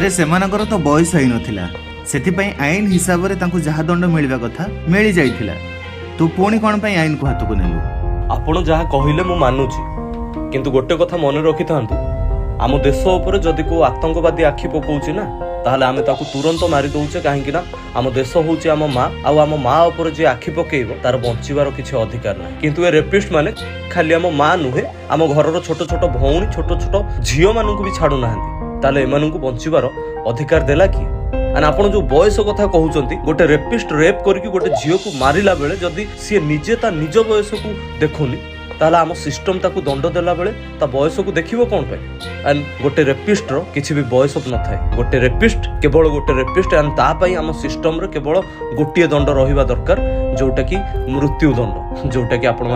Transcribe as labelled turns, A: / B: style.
A: ଆରେ, ସେମାନଙ୍କର ତ ବୟସ ହେଇନଥିଲା। ସେଥିପାଇଁ ଆଇନ ହିସାବରେ ତାଙ୍କୁ ଯାହା ଦଣ୍ଡ ମିଳିବା କଥା ମିଳିଯାଇଥିଲା। ତୁ ପୁଣି କ'ଣ ପାଇଁ ଆଇନକୁ ହାତକୁ ନେଲୁ?
B: ଆପଣ ଯାହା କହିଲେ ମୁଁ ମାନୁଛି, କିନ୍ତୁ ଗୋଟେ କଥା ମନେ ରଖିଥାନ୍ତୁ। ଆମ ଦେଶ ଉପରେ ଯଦି କୋଉ ଆତଙ୍କବାଦୀ ଆଖି ପକଉଛି ନା, ତାହେଲେ ଆମେ ତାକୁ ତୁରନ୍ତ ମାରି ଦଉଛେ। କାହିଁକି ନା ଆମ ଦେଶ ହଉଛି ଆମ ମା, ଆଉ ଆମ ମା ଉପରେ ଯିଏ ଆଖି ପକେଇବ, ତାର ବଞ୍ଚିବାର କିଛି ଅଧିକାର ନାହିଁ। କିନ୍ତୁ ଏ ରେପିଷ୍ଟ ମାନେ ଖାଲି ଆମ ମା ନୁହେଁ, ଆମ ଘରର ଛୋଟ ଛୋଟ ଭଉଣୀ, ଛୋଟ ଛୋଟ ଝିଅମାନଙ୍କୁ ବି ଛାଡୁନାହାନ୍ତି। ତାହେଲେ ଏମାନଙ୍କୁ ବଞ୍ଚିବାର ଅଧିକାର ଦେଲା କିଏ? ଆଣ୍ଡ ଆପଣ ଯୋଉ ବୟସ କଥା କହୁଛନ୍ତି, ଗୋଟେ ରେପିଷ୍ଟ ରେପ୍ କରିକି ଗୋଟେ ଝିଅକୁ ମାରିଲା ବେଳେ ଯଦି ସିଏ ନିଜେ ତା ନିଜ ବୟସକୁ ଦେଖୁନି, ତାହେଲେ ଆମ ସିଷ୍ଟମ ତାକୁ ଦଣ୍ଡ ଦେଲା ବେଳେ ତା ବୟସକୁ ଦେଖିବ କ'ଣ ପାଇଁ? ଆଣ୍ଡ ଗୋଟେ ରେପିଷ୍ଟର କିଛି ବି ବୟସ ନଥାଏ। ଗୋଟେ ରେପିଷ୍ଟ କେବଳ ଗୋଟେ ରେପିଷ୍ଟ, ଆଣ୍ଡ ତା ପାଇଁ ଆମ ସିଷ୍ଟମରେ କେବଳ ଗୋଟିଏ ଦଣ୍ଡ ରହିବା ଦରକାର, ଯୋଉଟା କି ମୃତ୍ୟୁ ଦଣ୍ଡ, ଯୋଉଟା କି ଆପଣମାନେ